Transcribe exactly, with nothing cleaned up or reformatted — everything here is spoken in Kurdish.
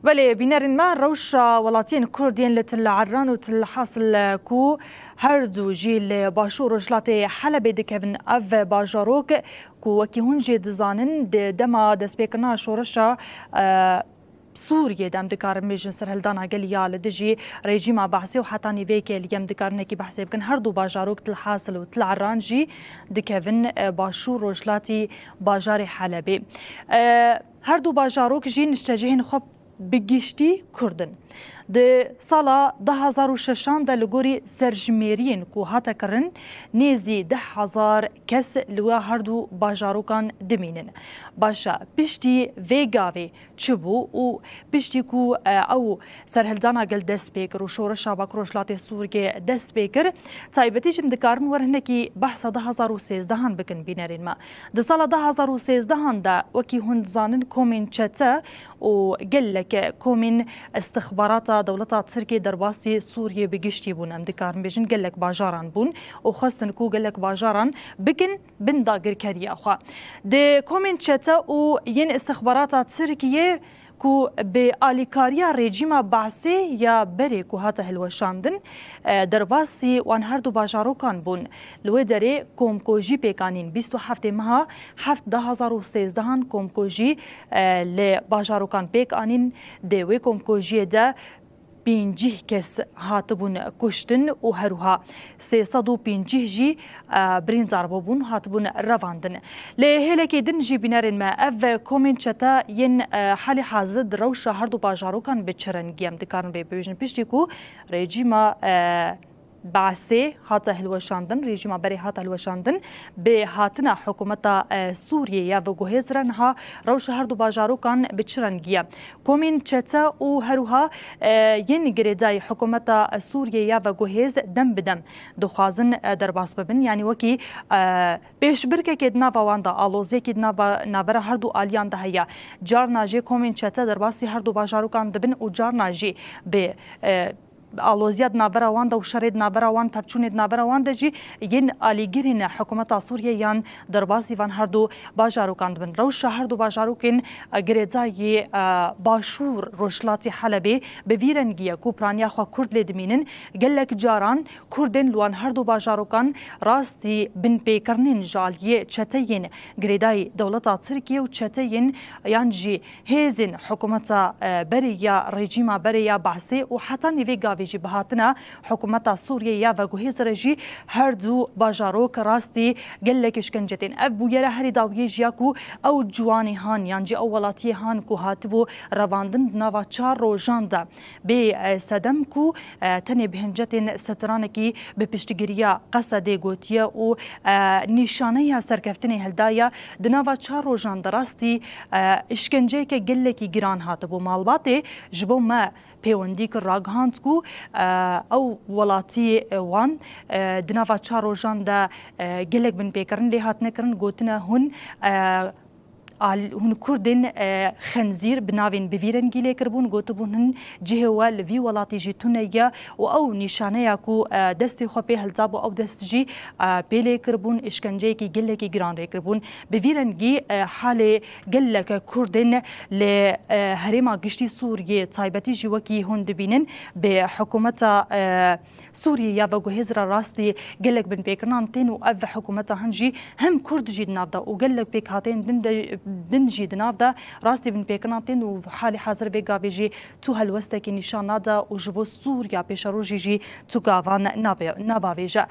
Belê, bînerên me, rewşa welatiyên Kurd yên li Til Erran û Til Hasil ku her du jî li başûr rojhilatê Helebê dikevin, ev bajarok ku wekî hûn jî dizanin di dema destpêkirina şoreşa, e, Sûriyê de em dikarin bêjin serhildana gelî ya li dijî rejîma Behsê û heta nîveyekê li em dikarin hinekî behsê bikin. Her du bajarok Til Hasil û Til Erran jî dikevin, e, başûr rojhilatî bajarê Helebê. E, her du bajarok jî niştecihên xwe bi giştî Kurd in. Di sala du hezar û şeşan de li gorî serjimêriyên ku hate kirin, nêzî deh hezar kes li we her du bajarokan dimînin. Baş e, piştî vê gavê çi bû û piştî ku, e, ew serhildana gel dest pê kir û şoreşa Bakur Rojhilatê Sûriyê dest pê kir, taybetî jî em dikarin werin hinekî behsa du hezar û sêzdehan bikin bînerên me. Di sala du hezar û sêzdehan de, wekî hûn dizanin, komên çete û gelek komên istixbarata dewleta Tirkiyê derbasî Sûriyê bi giştî bûn. Em dikarin bêjin gelek bajaran bûn û xwestin ku gelek bajaran bikin bin dagirkeriya xwe. Di komên çete û yên istixbarata Tirkiyê ku bi alîkariya rejîma Behsê ya berê ku hate hilweşandin, e, derbasî wan her du bajarokan bûn. Li wê derê komkujî pêk anîn. Bîst û heftê meha heft du hezar û sêzdehan komkujî, e, li bajarokan pêk anîn. Di wê komkujiyê de pêncî kes hatibûn kuştin û her wiha sê sed û pêncî jî, e, birîndar bûbûn, hatibûn revandin. Lê hêlekê din jî bînerên me, ev komên çete yên, e, halê hazir di rewşa her du bajarokan bi çi rengî em dikarin vê bibêjin? Piştî ku rejîma, e, Behsê hate hilweşandin, rejîma berê hate hilweşandin, bi hatina hikûmeta, e, Sûriyê ya veguhêz re niha rewşa her du bajarokan bi çi rengî ye? Komên çete û her wiha, e, yên girêdayî hikûmeta Sûriyê ya veguhêz dem bi dem dixwazin, e, derbas bibin. Yanî wekî, e, pêşbirkekê di nava wan de, aloziyekî di nava, navbera her du aliyan de heye. Carna jî komên çete derbasî her du bajarokan dibin û carna jî bi, e, aloziya di navbera wan de û şerê di navbera wan, pevçûnê di navbera wan de jî yên alîgirên hikûmeta Sûriyê yan derbasî van her du bajarokan dibin. Rewşa her du bajarokên, e, girêdayî, e, başûr rojhilatî Helebê bi vî rengî ye ku piraniya xwe Kurd lê dimînin. Gelek caran Kurdên li wan her du bajarokan rastî binpêkirinên ji aliyê çeteyên girêdayî dewleta Tirkiyê û çeteyên yan jî hêzên hikûmeta, e, berê ya rejîma berê ya Behsê û heta nîvê gavê jî bi hatina hikûmeta Sûriyê ya veguhêz re jî her du bajarok rastî gelek îşkence tên. Ev bûyera herî dawiyê jî ya ku ew ciwanê han yan jî ew welatiyê han ku hatibû revandin di nava çar rojan de bê, e, sedem ku, e, tenê bi hincetên setiranekî bi piştgiriya Qesedê gotiye û, e, nîşaneya serkeftinê hildaye. Di nava çar rojan de rastî, e, îşkenceyeke gelekî giran hatibû. Malbatê ji bo me pêwendî kir, ragihand ku, e, ew welatî, e, wan, e, di nava çar rojan de, e, gelek binpêkirin lê hatine kirin, gotine hûn, e, al-, hûn Kurdên, e, xenzîr bi navên bi vî rengî lê kiribûn, gotibûn hûn cihê we li vî welatî jî tune ye û ew nîşaneya ku, e, destê xwe pê hildabû, ew dest jî, e, pê lê kiribûn, îşkenceyekî gelekî giran rê kiribûn. Bi vî rengî, e, halê gelek Kurdên li, e, herêma giştî Sûriyê taybetî jî wekî hûn dibînin bi hikûmeta, e, Sûriyê ya veguhêz re rastî gelek binpêkirinan tên û ev hikûmeta hin jî hem Kurd jî di nav de û gelek pêkhateyên din de, din jî di nav de rastî binpêkirinan tên û halê hazir vê gavê jî tu helwestekî nîşan nade û ji bo Sûriya pêşerojê jî tu gavan nabe-, nabavêje.